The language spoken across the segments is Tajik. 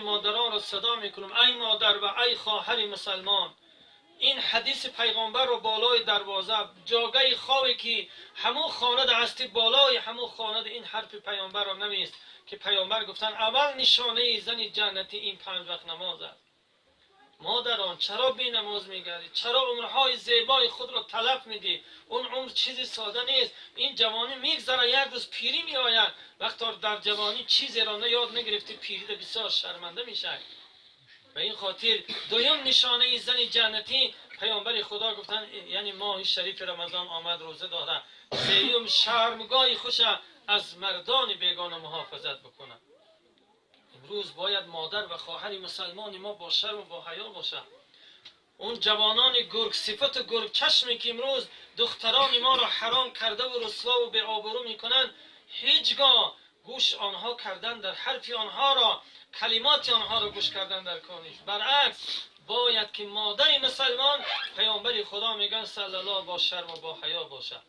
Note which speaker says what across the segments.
Speaker 1: Модаронро садо мекунам: ай модар ва ай хоҳари мусалмон, ин ҳадиси пайғомбарро болои дарвоза, ҷогаи хове ки ҳамун хонада ҳастӣ, болои ҳамун хонада ин ҳарфи пайғомбарро навист, ки пайғомбар гуфтанд: аввал нишонаи зани ҷаннатӣ ин панҷ вақт намоз аст. Модарон, чаро бенамоз мегардӣ? Чаро умрҳои зебои худро талаф медиҳӣ? Он умр чизи сода нест. Ин ҷавонӣ мегзара, як рӯз пирӣ меояд. Вақто дар ҷавонӣ чизеро на ёд нагирифтӣ, пирида бисёр шарманда мешавӣ. Ба ин хотир дуюм нишонаи зани ҷаннатӣ, паёмбари Худо гуфтанд, яъне моҳи шарифи Рамазон омад, рӯза дорад. Сеюм, шармгоҳи хуша аз мардони бегона муҳофизат бикунад. Имрӯз бояд модар ва хоҳари мусалмони мо бо шарму бо ҳаё бошад. Он ҷавонони гургсифату гургчашме, ки имрӯз духтарони моро ҳаром кардаву русвову беобрӯ мекунанд, ҳеҷ гоҳ гӯш онҳо кардан дар ҳарфи онҳоро, калимоти онҳоро гӯш кардан дар кор нест. Баръакс, бояд ки модари мусалмон, паёмбари Худо мегӯянд саллаллоҳ, бо шарму бо ҳаё бошад.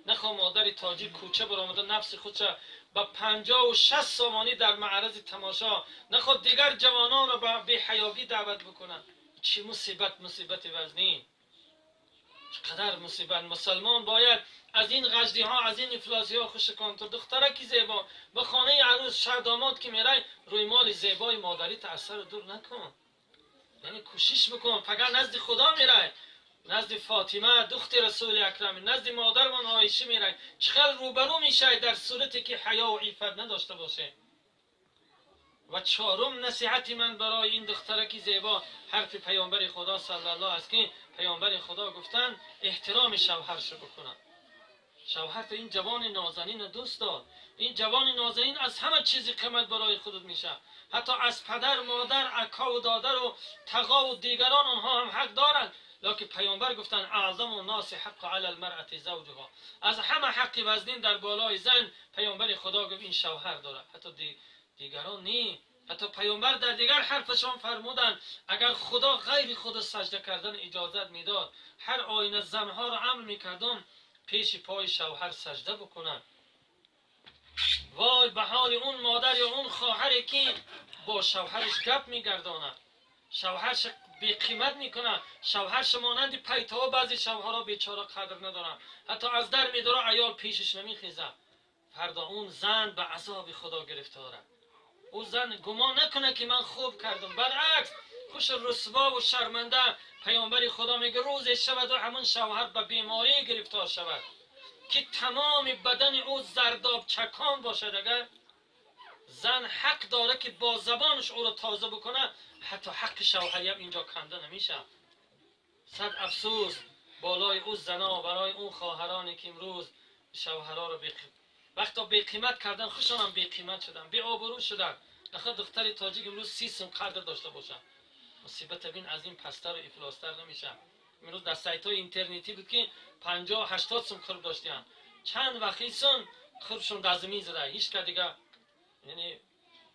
Speaker 1: Нахоҳ модари тоҷик кӯча баромада нафси худша ба 56 сомонӣ дар маърази тамошо, нахоҳ дигар ҷавононро ба беҳаёгӣ даъват бикунад. Чӣ мусибат, мусибати вазнин, чӣ қадар мусибат! Мусалмон бояд аз ин ғаждиҳо, аз ин ифлосиҳо хуш кун. Ту духтараки зебо, ба хонаи арӯс, шардомод ки мерай, рӯймоли зебои модарита аз сару дур накун, яъне кӯшиш бикун. Фақат назди Худо мерай, назди Фотима, духти Расули Акрам, назди модармон Оиша мерай, чӣ хел рӯбарӯ мешавӣ дар сурате ки ҳаё иффат надошта боше? Ва чорум насиҳати ман барои ин духтараки зебо ҳарфи паёмбари Худо саллаллоҳ аст, ки паёмбари Худо гуфтанд: эҳтироми шавҳаршо бикунад. Шавҳарто ин ҷавони нозанина дӯст дор. Ин ҷавони нозанин аз ҳама чизи қимат барои худат мешавад, ҳатто аз падар, модар, акаву додару тағову дигарон, онҳо ҳам ҳақ доранд, лекин паёмбар гуфтанд: أعظم الناس حقا على المرأة زوجها. Аз ҳама ҳаққи вазнин дар болои зан, паёмбари Худо гуфт, ин шавҳар дорад, ҳатто дигарон не. Ҳатто паёмбар дар дигар ҳарфашон фармуданд: агар Худо ғайри худа сажда кардан иҷозат медод, ҳар оина занҳоро амр мекардам пеши пои шавҳар сажда бикунанд. Вой ба ҳоли он модар ё он хоҳаре, ки бо шавҳараш гап мегардонад, шавҳарш беқимат мекунад, шавҳарш монанди пайтоҳо. Баъзе шавҳарҳо бечора қадр надоранд, ҳатто аз дар медора, аёл пешаш намехезад. Фардо он зан ба азоби Худо гирифторад. Ӯ зан гумон накунад, ки ман хуб кардам. Баръакс, хуш русвову шарманда. Паёмбари Худо мега: рӯзе шаваду ҳамон шавҳар ба беморӣ гирифтор шавад, ки тамоми бадани ӯ зардобчакон бошад. Агар зан ҳақ дорад, ки бо забонаш ӯро тоза бикунад, ҳатто ҳаққи шавҳариам инҷо канда намешавад. Сад афсӯс болои ӯ зано, барои он хоҳароне, ки имрӯз шавҳароро вақто беқимат кардан, хушонам беқимат шудан, беобрӯ шудан. Нахоҳ духтари тоҷик имрӯз 30 сум қадр дошта бошад. Мусибата бин, аз ин пасттару ифлостар намешавад. Имрӯз дар сайтҳои интернетӣ буд, ки 50-80 сум қурб доштиянд. Чанд вақти қурбшон дар замин зада, ҳеҷ ка дига, яъне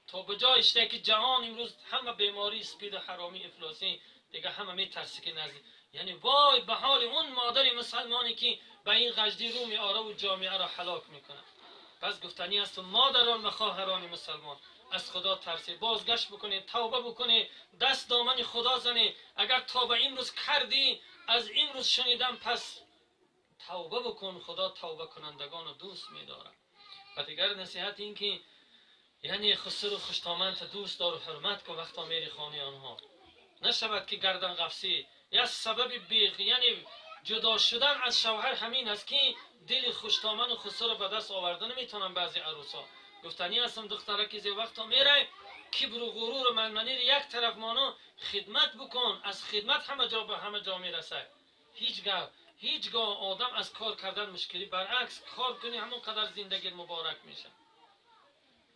Speaker 1: то ба ҷои шуда, ки ҷаҳон имрӯз ҳама бемории спиду ҳаромӣ, ифлосӣ, дига ҳама метарсӣ, ки назди, яъне вой ба ҳоли он модари мусалмоне, ки ба ин ғаждӣ рӯ меораву ҷомеаро ҳалок мекунад. Пас гуфтанӣ асту: модарон ва хоҳарони мусалмон, аз Худо тарсед, бозгашт бикунед, тавба бикунед, даст домани Худо занед. Агар то ба имрӯз кардӣ, аз имрӯз шунидам, пас тавба бикун. Худо тавбакунандагонро дӯст медорад. Ва дигар насиҳат ин ки, яъне, хусуру хуштоманта дӯст дору ҳурмат кун. Вақто мери хонаи онҳо, нашавад, ки гарданғафсӣ. Як сабаби яъне ҷудо шудан аз шавҳар ҳамин аст, ки дили хуштоману хусурро ба даст оварда наметавонанд баъзе арӯсҳо. Гуфтанӣ ҳастам: духтараки зе, вақто мерай, кибру ғуруру манманиро як тараф моно, хидмат бикун. Аз хидмат ҳама ҷо ба ҳама ҷо мерасад. Ҳеҷ гоҳ одам аз кор кардан мушкилӣ, баръакс, кор кунӣ, ҳамон қадар зиндагит муборак мешавад.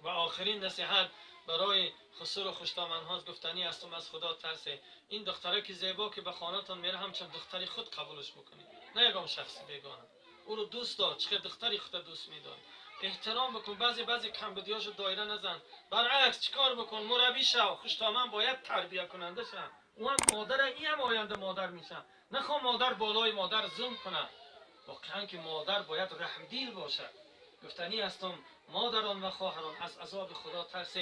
Speaker 1: Ва охирин насиҳат барои хусуру хуштоманҳо гуфтанӣ ҳастам: аз Худо тарсе. Ин духтараки зебо, ки ба хонатон мера, ҳамчун духтари худ қабулш бикунед, на ягон шахси бегона. Ӯро дӯст дор, чӣ хел духтари худро дӯст медорӣ. Эҳтиром бикун, баъзе камбудиёшо доира назан. Баръакс, чӣ кор бикун? Мураббӣ шав. Хуштоман бояд тарбиякунанда шав. Ӯ ҳам модара, ин ҳам оянда модар мешавад. Нахоҳ модар болои модар зулм кунад. Воқеан ки модар бояд раҳмдил бошад. Гуфтанӣ ҳастам: модарон ва хоҳарон, аз азоби Худо тарсед.